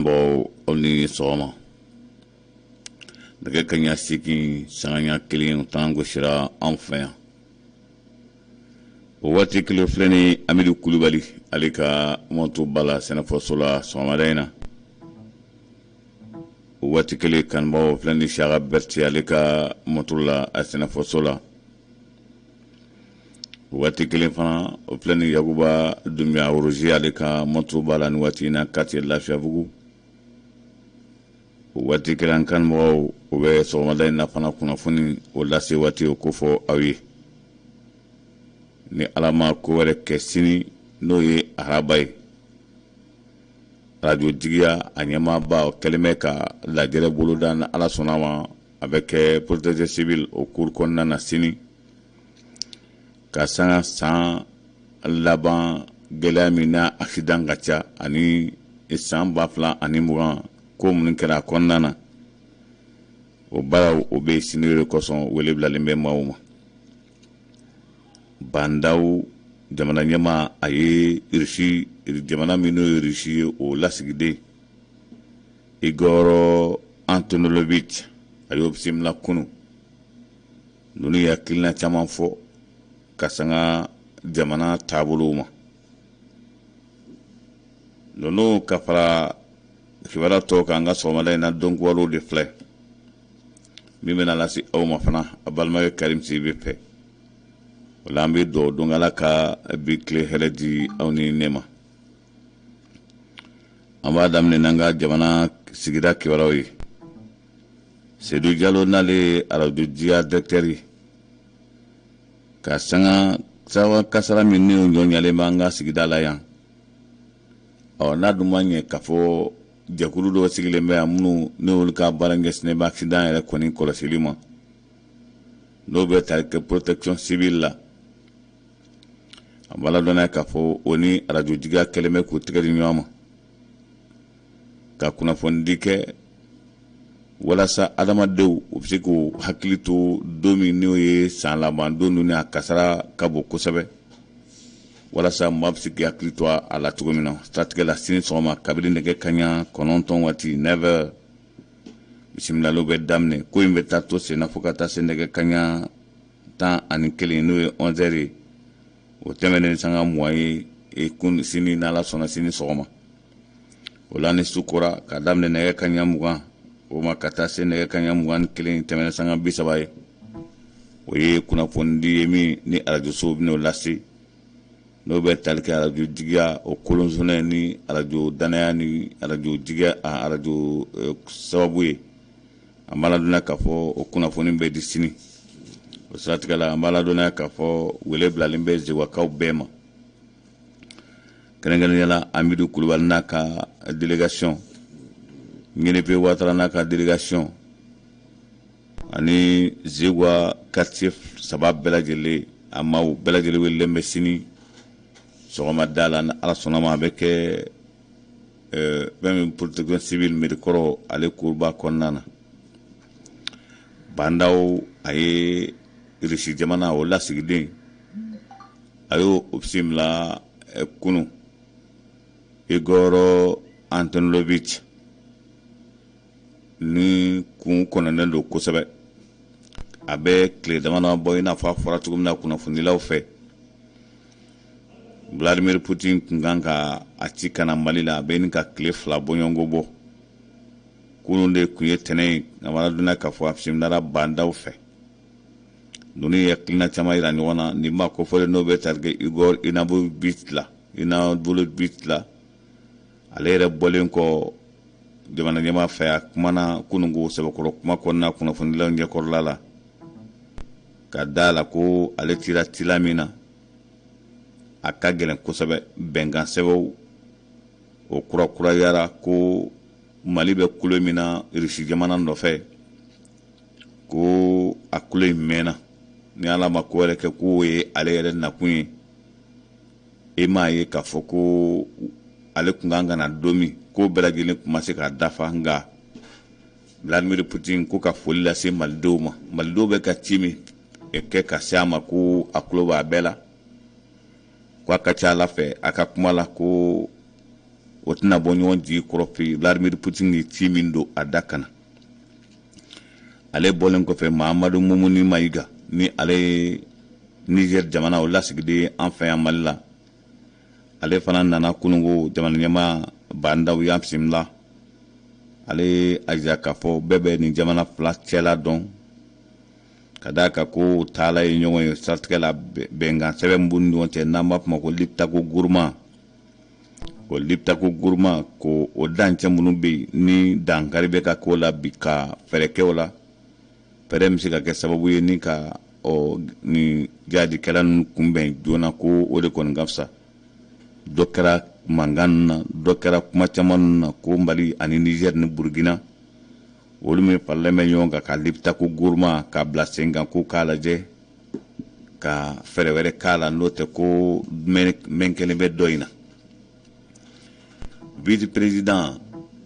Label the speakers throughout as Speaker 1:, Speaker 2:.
Speaker 1: Bon, aw ni sɔgɔma. Nɛgɛ kaɲa 8 sanga 1 tan gosira an fɛ yan. O waati kelen filɛ ni Amidu Kulubali, ale ka motoba la sɛnɛfɔso la sɔgɔmada in na. O waati kelen, kanubaw filɛ ni Siyaka Berete, ale ka moto la a sɛnɛfɔso la. O waati kelen fana, o filɛ ni Yakuba Dunbiya Roger, ale ka motoba la ni waati in na quartier Lafiyabugu. O waati kelen, kanubagaw, o bɛ sɔgɔmada in na fana kunnafoni o lase waati o kofɔ aw ye. Ni Ala ma ko wɛrɛ kɛ, sini n'o ye araba ye, arajo Jigiya a ɲɛmaaba o kɛlen bɛ ka lajɛrɛ boloda. Ni Ala sɔnna ma, a bɛ kɛ protection civile o cour kɔnɔna na sini, ka sanga san laban gɛlɛya min na accident ka ca, ani san 2020 ko minnu kɛra a kɔnɔna na. O baaraw o bɛ sini de kosɔn wele bilalen bɛ maaw ma. Bah N'Daw, jamana ɲɛmaa, a ye Irisi jamana min n'o ye Irisi ye, o lasigiden Igor Antonovitch, a y'o bisimila kunun. Ninnu ye hakilina caman fɔ ka sanga jamana taabolow ma. Ninnu ka fara kibaruya tɔw kan, an ka sɔgɔmada in na donkibaru de filɛ min bɛna lase aw ma fana a balimakɛ Karim Sidibe fɛ. O la, an bɛ dugawu don Ala ka bi tile hɛrɛ di aw ni ne ma. An b'a daminɛ n'an ka jamana sigida kibaruyaw ye. Sedu Jalo, n'ale ye arajo Jigiya directeur ye, ka sanga siraba kasara min n'o ɲɔɲalen b'an ka sigida la yan. Ɔ, n'a dun ma ɲɛ k'a fɔ jɛkulu dɔw sigilen bɛ yan, minnu n'olu ka baara ɲɛsinnen bɛ accident yɛrɛ kɔni kɔlɔsili ma, n'o bɛ tali kɛ protection civile la, a b'a ladɔnniya k'a fɔ o ni arajo Jigiya kɛlen bɛ k'u tɛgɛ di ɲɔgɔn ma ka kunnafonidi kɛ, walasa adamadenw u bɛ se k'u hakili to don min n'o ye san laban don ninnu, a kasara ka bon kosɛbɛ, walasa maa bɛ se k'i hakili to a la cogo min na. Siratigɛ la, sini sɔgɔma kabini nɛgɛ kaɲa 9 waati, 9h, bisimilaliw bɛ daminɛ. Ko in bɛ taa to senna fo ka taa se nɛgɛ kaɲa 11, n'o ye 11h ye, o tɛmɛnen sanga 20 ye kun sini, n'Ala sɔnna, sini sɔgɔma. O la, ni su kora, ka daminɛ nɛgɛ kaɲa 20 o ma ka taa se nɛgɛ kaɲa 21 tɛmɛnen sanga 30 ye, o ye kunnafonidi ye min ni arajosow bɛn'o lase, n'o bɛ tali kɛ arajo Jigiya o kolonsonɛ ni arajo Danaya ni arajo Jigiya arajo sababu ye. An b'a ladɔnniya k'a fɔ o kunnafoni bɛ di sini. O siratigɛ la, an b'a ladɔnniya k'a fɔ wele bilalen bɛ Zegwakaw bɛɛ ma, kɛrɛnkɛrɛnnenya la Amidu Kulubali n'a ka délégation, Ɲenepe Watara n'a ka délégation, ani Zegwa quartier saba bɛɛ lajɛlen, a maaw bɛɛ lajɛlen welelen bɛ sini sɔgɔma da la, ni Ala sɔnna ma. A bɛ kɛ fɛn min protection civile mairie kɔrɔ ale kuruba kɔnɔna na. Bah N'Daw, a ye Irisi jamana o lasigiden, a y'o bisimila kunun, Igor Antonovitch, ni kun kɔnɔnen don kosɛbɛ. A bɛ tile damadama bɔ, i n'a fɔ a fɔra cogo min na kunnafonidilaw fɛ, Vladimir Putin tun kan ka a ci ka na Mali la. A bɛ nin ka tile 2 bɔɲɔgɔnko bɔ. Kunun de tun ye tɛnɛn ye. A b'a ladɔnniya k'a fɔ a bisimilala Bah N'Daw fɛ. Ninnu ye hakilina caman yira ɲɔgɔn na. Nin maa kofɔlen, n'o bɛ tali kɛ Igor Inamovitch la, Inamovitch la, ale yɛrɛ bɔlen kɔ jamana ɲɛmaa fɛ, a kumana kununko sɛbɛkɔrɔ kuma kɔnɔna kunnafonidilaw ɲɛkɔrɔla la, ka da la ko ale cira cila min na, a ka gɛlɛn kosɛbɛ. Bɛnkan sɛbɛnw o kurakurayara ko Mali bɛ kulo min na Irisi jamana nɔfɛ, ko a kulo in mɛnna. Ni Ala ma ko wɛrɛ kɛ, k'o ye ale yɛrɛ nakun ye. E m'a ye k'a fɔ ko ale tun kan ka na don min, ko bɛɛ lajɛlen tun ma se k'a dafa. Nka Vladimir Putin ko ka foli lase malidenw ma, malidenw bɛ ka ci min kɛ ka se a ma, ko a tulo b'a bɛɛ la, ko a ka ca Ala fɛ, a ka kuma la, ko o tɛna bɔ ɲɔgɔn jigi kɔrɔ fewu. Vladimir Putin ye ci min don a da kan na, ale bɔlen kɔfɛ, Mahamadu Mumuni Mayiga, ni ale ye Niger jamana o lasigiden an fɛ yan Mali la, ale fana nana kununko jamana ɲɛmaa Ba Ndaw y'a bisimila. Ale ye a jira k'a fɔ bɛɛ bɛ nin jamana fila cɛla dɔn, ka d'a kan ko taala ye ɲɔgɔn ye siratigɛ la bɛnkan sɛbɛn min b'u ni ɲɔgɔn cɛ, n'an b'a fɔ ma ko Liptako Gourma. O Liptako Gourma ko o dancɛ minnu bɛ yen ni dankari bɛ ka k'o la bi, ka fɛɛrɛ kɛ o la, fɛɛrɛ min bɛ se ka kɛ sababu ye ni ka ɔ ni jihadikɛla ninnu kunbɛn joona, ko o de kɔni ka fisa. Dɔ kɛra mankan ninnu na, dɔ kɛra kuma caman ninnu na, ko Mali ani Niger ni Burukina, olu min faralen bɛ ɲɔgɔn kan ka Liptako Gourma k'a bila sen kan, ko k'a lajɛ ka fɛɛrɛ wɛrɛ k'a la, n'o tɛ ko mɛn kelen bɛ dɔ in na. Vice président,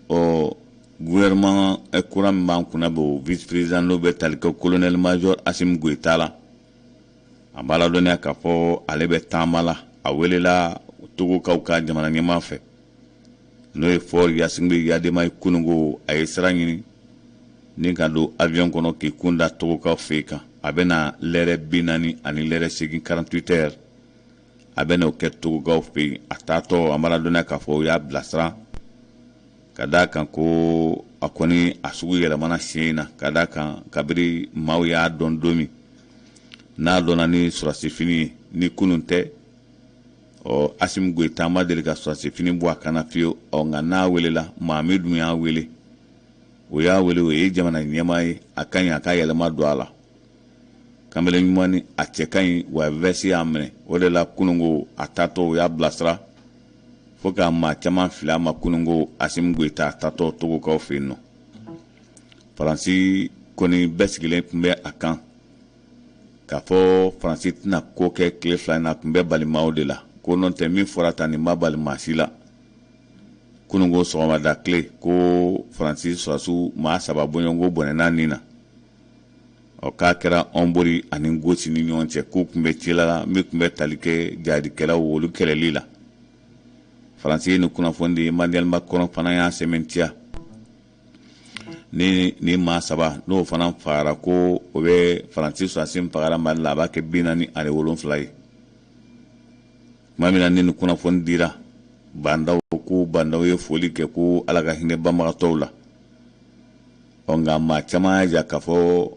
Speaker 1: ɔ gouvernement kura min b'an kunna bi, o vice président n'o bɛ tali kɛ colonel major Assimi Goïta la, an b'a ladɔnniya k'a fɔ ale bɛ taama la. A welela Togokaw ka jamana ɲɛmaa fɛ, n'o ye Faure Gnassingbé Eyadéma ye. Kununko a ye sira ɲini ni ka don avion kɔnɔ k'i kun da Togokaw fɛ yen kan. A bɛna lɛrɛ 48, 48 heures, a bɛna o kɛ Togokaw fɛ yen. A taatɔ, an b'a ladɔnniya k'a fɔ o y'a bilasira, ka d'a kan ko a kɔni a sugu yɛlɛmana siɲɛ in na, ka d'a kan kabiri maaw y'a dɔn don min n'a dɔnna ni sɔrɔdasifini ye, ni kunun tɛ, ɔ Assimi Goïta ma deli ka sɔrɔdasifini bɔ a kan na fiyewu. Ɔ nka n'a welela, maa min dun y'a wele, o y'a wele, o ye jamana ɲɛmaa ye, a ka ɲi a ka yɛlɛma don a la. Kamalen ɲuman ni a cɛ ka ɲi wa vɛsi y'a minɛ. O de la kununko a taatɔ, o y'a bilasira fo ka maa caman fili a ma. Kununko Assimi Goïta taatɔ Togokaw fɛ yen nɔ, Faransi kɔni bɛɛ sigilen tun bɛ a kan k'a fɔ Faransi tɛna ko kɛ tile 2 in na. A tun bɛ bali maaw de la ko n'o tɛ min fɔra tan, nin ma bali maa si la. Kununko sɔgɔmada tile ko Faransi sɔrɔdasiw maa 3 bɔɲɔgɔnko bɔnɛna nin na. Ɔ k'a kɛra Hombori ani Gosi ni ɲɔgɔn cɛ, k'u tun bɛ cila la min tun bɛ tali kɛ jihadikɛlaw olu kɛlɛli la. Faransi ye nin kunnafoni di, Emmanuel Macron fana y'a sɛmɛntiya ni maa 3 n'o fana fagara, ko o bɛ Faransi sɔrɔdasi min fagara Mali la, a b'a kɛ 47 ye. Tuma min na ni nin kunnafoni dira, Ba Ndaw ko Ba Ndaw ye foli kɛ ko Ala ka hinɛ banbagatɔw la. Ɔ nka maa caman y'a jira k'a fɔ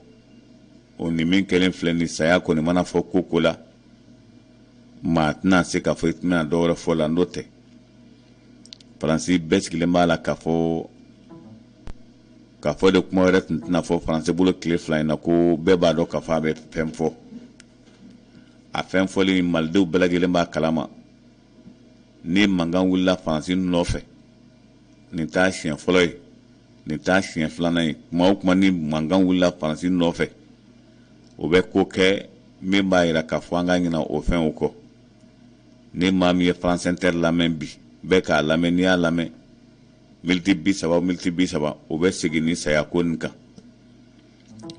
Speaker 1: o ni min kɛlen filɛ nin, saya kɔni mana fɔ ko ko la, maa tɛna se k'a fɔ i tɛna dɔ wɛrɛ fɔ la. N'o tɛ, Faransi bɛɛ sigilen b'a la k'a fɔ de kuma wɛrɛ tun tɛna fɔ Faransi bolo tile 2 in na, ko bɛɛ b'a dɔn k'a fɔ a bɛ fɛn fɔ. A fɛn fɔlen, malidenw bɛɛ lajɛlen b'a kalama. Ni mankan wulila Faransi nɔfɛ, nin t'a siɲɛ fɔlɔ ye, nin t'a siɲɛ filanan ye. Kuma o kuma ni mankan wulila Faransi nɔfɛ, o bɛ ko kɛ min b'a jira k'a fɔ an ka ɲina o fɛnw kɔ. Ni maa min ye France Inter lamɛn bi, bɛɛ k'a lamɛn. N'i y'a lamɛn miniti 30, miniti 30, o bɛ segin ni sayako nin kan.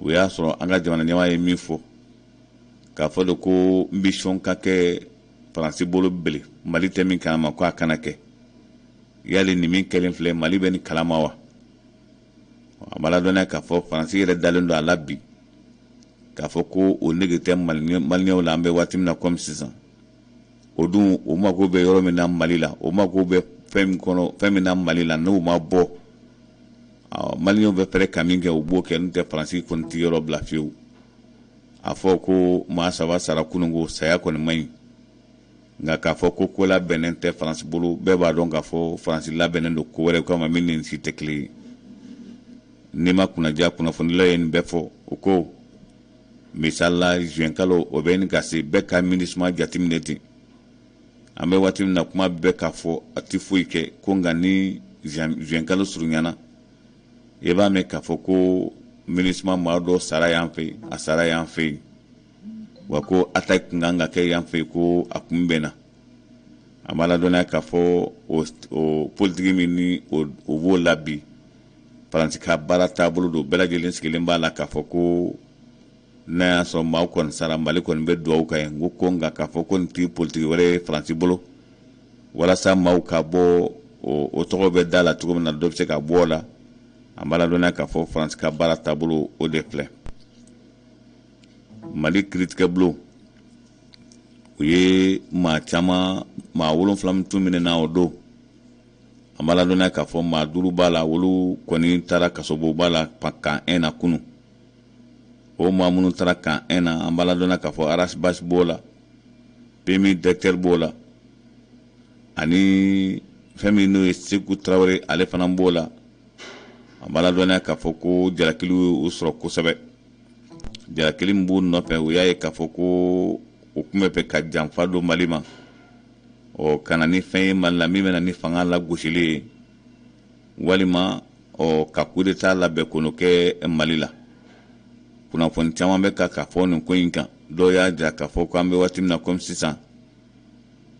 Speaker 1: O y'a sɔrɔ an ka jamana ɲɛmaa ye min fɔ k'a fɔ de ko mission ka kɛ Faransi bolo bele, Mali tɛ min kalama, ko a kana kɛ. Yali nin min kɛlen filɛ, Mali bɛ nin kalama wa? A b'a ladɔnniya k'a fɔ Faransi yɛrɛ dalen don a la bi k'a fɔ ko o nege tɛ maliyɛnw la an bɛ waati min na komi sisan. O dun, o mako bɛ yɔrɔ min na Mali la, o mako bɛ fɛn min kɔnɔ, fɛn min na Mali la, n'o ma bɔ, maliyɛnw bɛ fɛɛrɛ ka min kɛ, u b'o kɛ. N'o tɛ, Faransi kɔni tɛ yɔrɔ bila fiyewu. A fɔ ko maa 3 sara kununko, saya kɔni man ɲi, nka k'a fɔ ko ko labɛnnen tɛ Faransi bolo, bɛɛ b'a dɔn k'a fɔ Faransi labɛnnen don ko wɛrɛ kama min ni nin si tɛ kelen ye. N'i ma kunnadiya, kunnafonidilaw ye nin bɛɛ fɔ. O ko misali la, juin kalo o bɛ nin ka se, bɛɛ ka MINUSMA jateminɛ ten. An bɛ waati min na, kuma bɛɛ k'a fɔ a tɛ foyi kɛ ko, nka ni juin kalo surunyana, i b'a mɛn k'a fɔ ko MINUSMA maa dɔ sara yan fɛ, a sara yan fɛ yen wa, ko attaque kun kan ka kɛ yan fɛ, ko a kun bɛnna. An b'a ladɔnniya k'a fɔ o politiki min ni o b'o la bi, Faransi ka baara taabolo don. Bɛɛ lajɛlen sigilen b'a la k'a fɔ ko n'a y'a sɔrɔ maaw kɔni sara, Mali kɔni bɛ dugawu ka ye. N ko nka k'a fɔ ko nin tɛ politiki wɛrɛ ye Faransi bolo walasa maaw ka bɔ o tɔgɔ bɛ da la cogo min na, dɔ bɛ se ka bɔ o la. An b'a ladɔnniya k'a fɔ Faransi ka baara taabolo, o de filɛ. Mali kiiritigɛbulon, u ye maa caman, maa 7 min tun minɛna o don, an b'a ladɔnniya k'a fɔ maa 5 b'a la, olu kɔni taara kasobonba la camp 1 na kunun. O maa minnu taara camp 1 na, an b'a ladɔnniya k'a fɔ Ras Bath b'o la, PMU directeur b'o la, ani fɛn min n'o ye Seku Tarawele, ale fana b'o la. An b'a ladɔnniya k'a fɔ ko jalakiliw y'u sɔrɔ kosɛbɛ. Jalakili min b'u nɔfɛ, u y'a ye k'a fɔ ko u tun bɛ fɛ ka janfa don Mali ma, ɔ ka na ni fɛn ye Mali la min bɛ na ni fanga lagosili ye, walima ɔ ka coup d'état labɛn k'o kɛ Mali la. Kunnafoni caman bɛ ka fɔ nin ko in kan. Dɔw y'a jira k'a fɔ k'an bɛ waati min na komi sisan,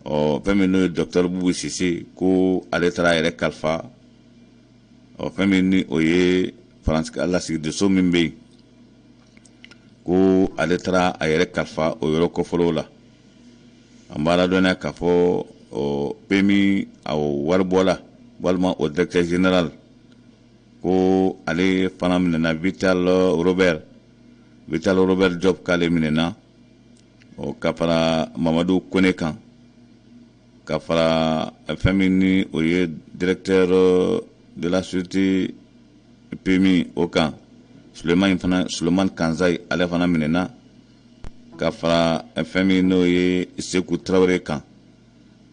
Speaker 1: ɔ fɛn min n'o ye docteur Bubu Sise, ko ale taara a yɛrɛ kalifa, ɔ fɛn min ni o ye Faransi ka lasigidenso min bɛ yen, ko ale taara a yɛrɛ kalifa o yɔrɔ kɔfɔlɔw la. An b'a ladɔnniya k'a fɔ ɔ PMU a waribɔla, walima o directeur général, ko ale fana minɛna, Vital Robert Diop, k'ale minɛna, ɔ ka fara Mamadu Kone kan, ka fara fɛn min ni o ye directeur de la société PMU o kan, Sulemani fana, Sulemani Kanzayi, ale fana minɛna, ka fara fɛn min n'o ye Seku Tarawele kan,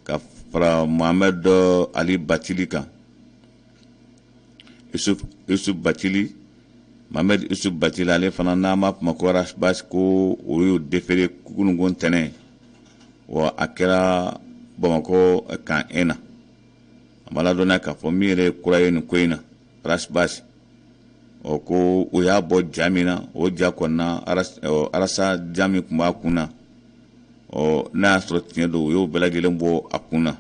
Speaker 1: ka fara Mohamed Ali Batili kan, Yusuf Batili, Mohamed Yusuf Batili, ale fana n'an b'a fɔ ma ko Ras Bath, ko o y'o déféré kununko ntɛnɛn, wa a kɛra Bamakɔ camp 1 na. An b'a ladɔnniya k'a fɔ min yɛrɛ ye kura ye nin ko in na, Ras Bath, ɔ ko o y'a bɔ ja min na, o ja kɔnɔna arasa ja min tun b'a kun na, ɔ n'a y'a sɔrɔ tiɲɛ don, u y'o bɛɛ lajɛlen bɔ a kun na.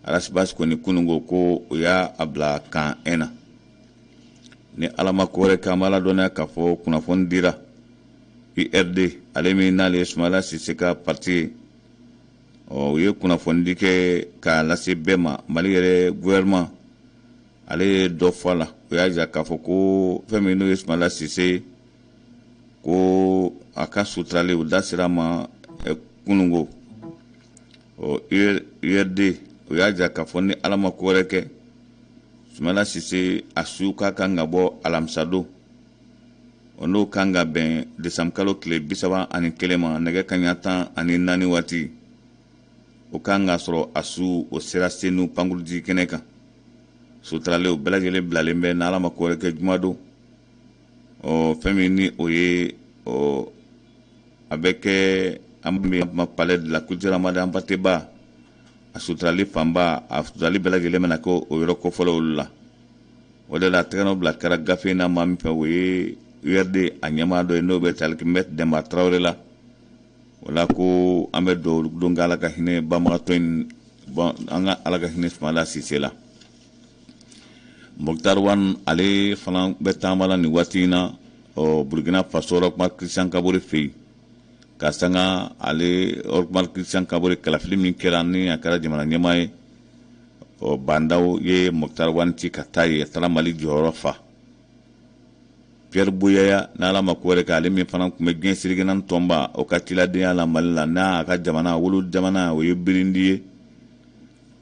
Speaker 1: Ras Bath kɔni kunun ko o y'a bila camp 1 na. Ni Ala ma ko wɛrɛ kɛ, an b'a ladɔnniya k'a fɔ kunnafoni dira URD, ale min n'ale ye Sumala Sise ka parti ye, ɔ u ye kunnafonidi kɛ k'a lase bɛɛ ma. Mali yɛrɛ gouvernement, ale ye dɔ fɔ a la. O y'a jira k'a fɔ ko fɛn min n'o ye Sumala Sise, ko a ka suturali, u da sera a ma kununko. Ɔ URD, o y'a jira k'a fɔ ni Ala ma ko wɛrɛ kɛ, Sumala Sise a su k'a kan ka bɔ alamisadon, o n'o kan ka bɛn desanburu kalo tile 31 ma, nɛgɛ kaɲa 14 waati, o kan ka sɔrɔ a su o sera Senu pankurunjigi kɛnɛ kan. Suturalen o bɛɛ lajɛlen bilalen bɛ, n'Ala ma ko wɛrɛ kɛ, jumadon. Ɔ fɛn min ni o ye, ɔ a bɛ kɛ an bɛ ma palais de la culture Amadu Hampâté Bâ. A suturali fanba, a suturali bɛɛ lajɛlen bɛna kɛ o yɔrɔ kofɔlɔ olu la. O de la tɛgɛnɔ bila kɛra gafe na maa min fɛ, o ye URD a ɲɛmaa dɔ ye, n'o bɛ tali kɛ Maître Denba Tarawele la. O la ko an bɛ dugawu don kɛ, Ala ka hinɛ banbagatɔ in, an ka Ala ka hinɛ Sumala Sise la. Moctar Ouane, ale fana bɛ taama la nin waati in na, ɔ Burkina Faso, Roch Marc Christian Kabore fɛ yen, ka sanga ale Roch Marc Christian Kabore kalafili min kɛra ni a kɛra jamana ɲɛmaa ye. Ɔ Bah N'Daw ye Moctar Ouane ci ka taa yen, a taara Mali jɔyɔrɔ fa. Pierre Buyoya, n'Ala ma ko wɛrɛ kɛ, ale min fana tun bɛ diɲɛ seleke naani tɔnba o ka ciladenya la Mali la, n'a ka jamana wolo jamana o ye Burundi ye,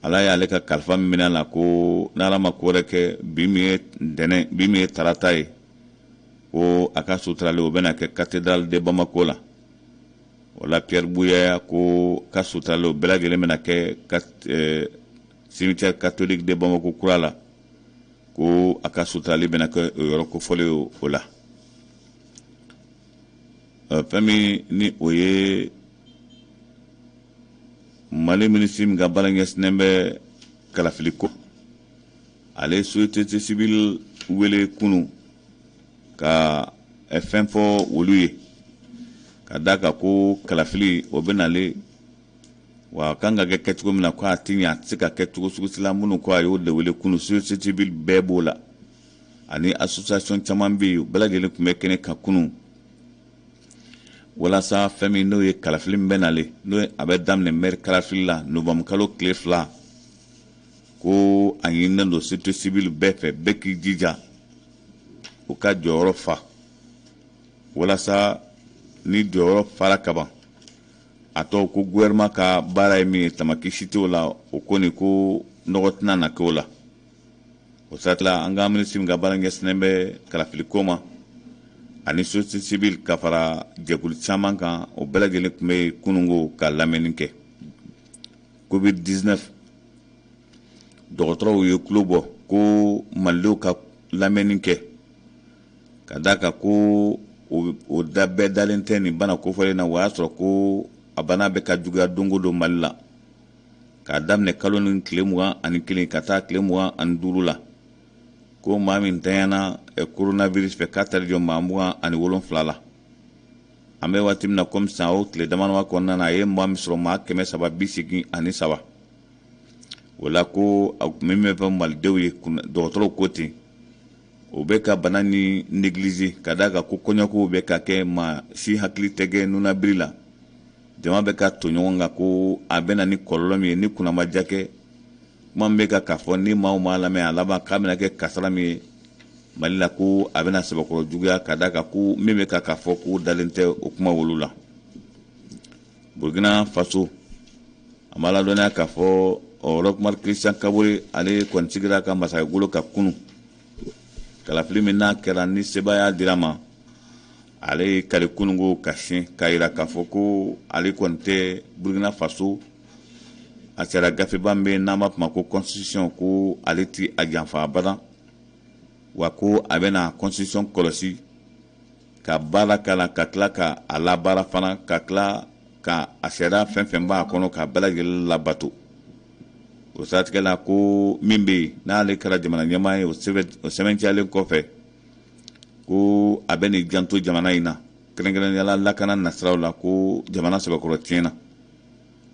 Speaker 1: Ala y'ale ka kalifa minɛ la, ko n'Ala ma ko wɛrɛ kɛ, bi min ye ntɛnɛn, bi min ye tarata ye, ko a ka suturali o bɛna kɛ cathédrale de Bamako la. O la Pierre Buyoya ko ka suturali o bɛɛ lajɛlen bɛna kɛ cimetière catholique de Bamako kura la, ko a ka suturali bɛna kɛ o yɔrɔ kofɔlen o la. Fɛn min ni o ye Mali minisiri min ka baara ɲɛsinnen bɛ kalafili ko, ale société civile wele kunu ka fɛn fɔ olu ye, ka da kan ko kalafili o bɛ nale wa kan ka kɛ kɛcogo min na, ko a tɛ ɲɛ, a tɛ se ka kɛ cogo sugu si la. Minnu ko a y'o de wele kunu, société civile bɛɛ b'o la, ani association caman bɛ yen, bɛɛ lajɛlen tun bɛ kɛnɛ kan kunu, walasa fɛn min n'o ye kalafili min bɛ nale, n'o a bɛ daminɛ maire kalafili la novembre kalo tile 2. Ko a ɲininen don société civile bɛɛ fɛ, bɛɛ k'i jija u ka jɔyɔrɔ fa, walasa ni jɔyɔrɔ fara kaban, a tɔ ko gouvernement ka baara ye min ye, tamaki si t'o la, o ko nin ko nɔgɔ tɛna na k'o la. O siratigɛ la, an ka minisiri min ka baara ɲɛsinnen bɛ kalafiliko ma ani société civile ka fara jɛkulu caman kan, o bɛɛ lajɛlen tun bɛ kununko ka lamɛnni kɛ. Covid 19, dɔgɔtɔrɔw ye tulo bɔ ko malidenw ka lamɛnni kɛ, ka d'a kan ko o da bɛɛ dalen tɛ nin bana kofɔlen na. O y'a sɔrɔ ko a bana bɛ ka juguya don o don Mali la, k'a daminɛ kalo ni tile 21 ka taa tile 25 la, ko maa min tanyana coronavirus fɛ, k'a taara jɔ maa 27 la. An bɛ waati min na komi sisan, o tile damadama kɔnɔna na, a ye maa min sɔrɔ, maa 383. O la ko min bɛ fɔ malidenw ye, dɔgɔtɔrɔw ko ten, o bɛ ka bana ni négliger, ka d'a kan ko kɔɲɔkow bɛ ka kɛ, maa si hakili tɛ kɛ nunabiri la, jama bɛ ka to ɲɔgɔn kan, ko a bɛ na ni kɔlɔlɔ min ye ni kunnamaja kɛ. Kuma min bɛ ka k'a fɔ, ni maaw m'a lamɛn, a laban k'a bɛna kɛ kasara min ye Mali la, ko a bɛna sɛbɛkɔrɔ juguya, ka d'a kan ko min bɛ ka k'a fɔ k'u dalen tɛ o kuma wolu la. Burkina Faso, an b'a ladɔnniya k'a fɔ Roch Marc Christian Kabore, ale kɔni sigira ka masakɛgolo kan kunun. Kalafili min n'a kɛra ni sebaaya dira ma, ale ye kali kununko ka siɲɛ k'a yira k'a fɔ ko ale kɔni tɛ Burkina Faso a sariya gafeba min bɛ yen n'an b'a fɔ ma ko constitution, ko ale ti a janfa abada, wa ko a bɛna constitution kɔlɔsi ka baara k'a la, ka tila ka a labaara fana, ka tila ka a sariya fɛn fɛn b'a kɔnɔ ka bɛɛ lajɛlen labato. O siratigɛ la, ko min bɛ yen n'ale kɛra jamana ɲɛmaa ye, o sɛbɛntiyalen kɔfɛ, ko a bɛ nin janto jamana in na, kɛrɛnkɛrɛnnenya la lakana nasiraw la, ko jamana sɛbɛkɔrɔ tiɲɛna.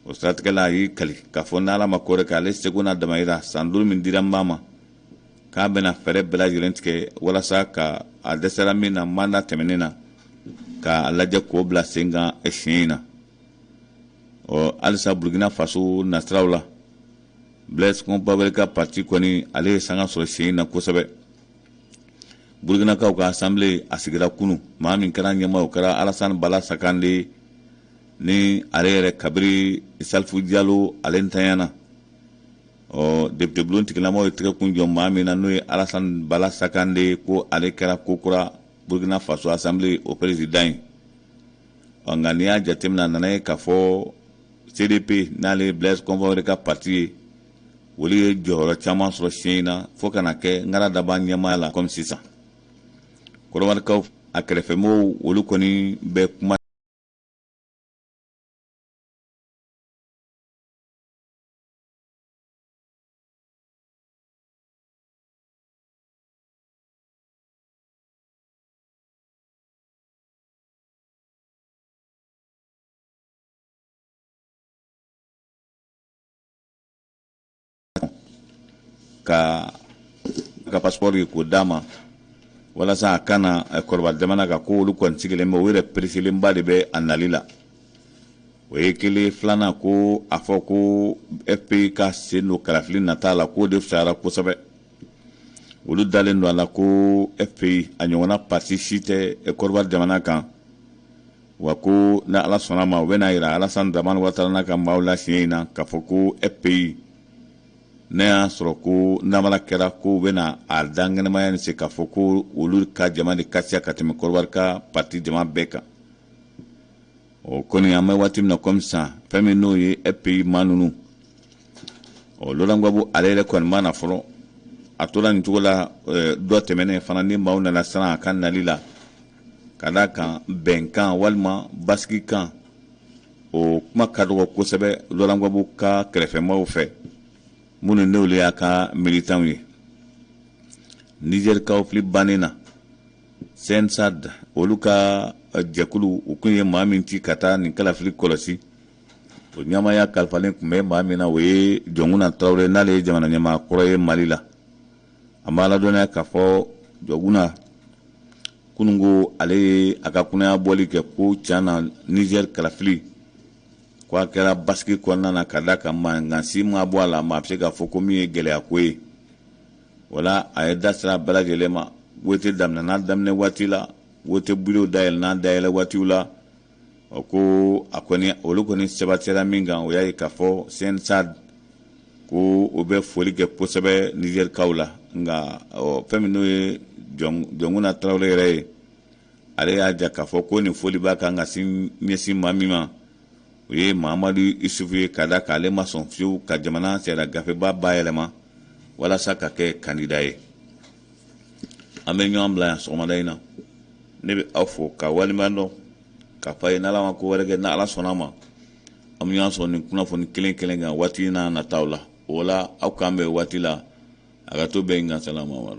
Speaker 1: O siratigɛ la, a y'i kali k'a fɔ n'Ala ma ko wɛrɛ kɛ, ale seko n'a damayira, san 5 min dira n ba ma, k'a bɛna fɛɛrɛ bɛɛ lajɛlen tigɛ walasa ka a dɛsɛra min na mandat tɛmɛnen na, k'a lajɛ k'o bila sen kan siɲɛ in na. Ɔ halisa Burkina Faso nasiraw la, Blaise Compaoré ka parti kɔni, ale ye sanga sɔrɔ siɲɛ in na kosɛbɛ. Burkinakaw ka assemblée a sigira kunu, maa min kɛra ɲɛmaa, o kɛra Alassane Bala Sakande, ni ale yɛrɛ kabiri Salifu Jalo ale ntanyana. Ɔ député bulon tigilamaw ye tɛgɛ kun jɔ maa min na, n'o ye Alassane Bala Sakande, ko ale kɛra kokura Burkina Faso assemblée o président ye. Ɔ nka n'i y'a jateminɛ, a nana ye k'a fɔ CDP, n'ale ye Blaise Compaoré ka parti ye, olu ye jɔyɔrɔ caman sɔrɔ siɲɛ in na, fo ka na kɛ ŋara daba ɲɛmaaya la komi sisan. Kɔrɔwarikaw a kɛrɛfɛmɔgɔw, olu kɔni bɛ kuma ka passeport ye k'o d'a ma walasa a kana kɔrɔba jamana kan, ko olu kɔni sigilen bɛ, o yɛrɛ pereselenba de bɛ a nali la. O ye kelen. Filanan, ko a fɔ ko FPI ka sen don kalafili nata la, k'o de fisayara kosɛbɛ. Olu dalen don a la ko FPI a ɲɔgɔnna parti si tɛ Kɔdiwari jamana kan, wa ko ni Ala sɔnna ma, u bɛna yira Alassane Dramane Ouattara n'a ka maaw la siɲɛ in na k'a fɔ ko FPI, n'a y'a sɔrɔ ko namara kɛra, ko u bɛna a dankɛnɛmaya ni se k'a fɔ ko olu ka jama de ka siya ka tɛmɛ Kɔdiwari ka parti jama bɛɛ kan. O kɔni, an bɛ waati min na komi sisan, fɛn min n'o ye FPI maa ninnu, ɔ Laurent Gbagbo ale yɛrɛ kɔni ma na fɔlɔ. A tora nin cogo la dɔ tɛmɛnen fana, ni maaw nana siran a ka nali la, ka d'a kan bɛnkan walima basigi kan, o kuma ka dɔgɔ kosɛbɛ Laurent Gbagbo ka kɛrɛfɛmaaw fɛ, minnu n'olu y'a ka militants ye. Niger kalafili bannen na, CNSA olu ka jɛkulu, u kun ye maa min ci ka taa nin kalafili kɔlɔsi, o ɲɛmaaya kalifalen tun bɛ maa min na, o ye Jɔnkuna Tarawele, n'ale ye jamana ɲɛmaa kɔrɔ ye Mali la. An b'a ladɔnniya k'a fɔ Jɔnkuna kununko, ale ye a ka kunnaya bɔli kɛ ko tiɲɛ na Niger kalafili ko a kɛra basigi kɔnɔna na ka da kan mankan si ma bɔ a la, maa bɛ se k'a fɔ ko min ye gɛlɛya ko ye. Wala a ye da sera bɛɛ lajɛlen ma. Wote daminɛna daminɛ waati la, wote bureau dayɛlɛna dayɛlɛ waatiw la, o ko a kɔni olu kɔni sabatira min kan, o y'a ye k'a fɔ CNSA ko o bɛ foli kɛ kosɛbɛ Nizɛrikaw la. Nka fɛn min n'o ye Jɔnkunda Tarawele yɛrɛ ye, ale y'a jira k'a fɔ ko nin foli b'a kan ka ɲɛsin maa min ma, o ye Mahamadu Isufu ye, ka da k'ale ma sɔn fiyewu ka jamana sariya gafeba bayɛlɛma walasa ka kɛ kandida ye. An bɛ ɲɔgɔn bila yan sɔgɔmada in na. Ne bɛ aw fo ka waleɲuman dɔn k'a fɔ a ye n'Ala ma ko wɛrɛ kɛ, n'Ala sɔnna a ma, an bɛ ɲɔgɔn sɔrɔ nin kunnafoni kelen kelen kan waati n'a nataw la. O la, aw k'an bɛn waati la, a ka to bɛn. Nka salama.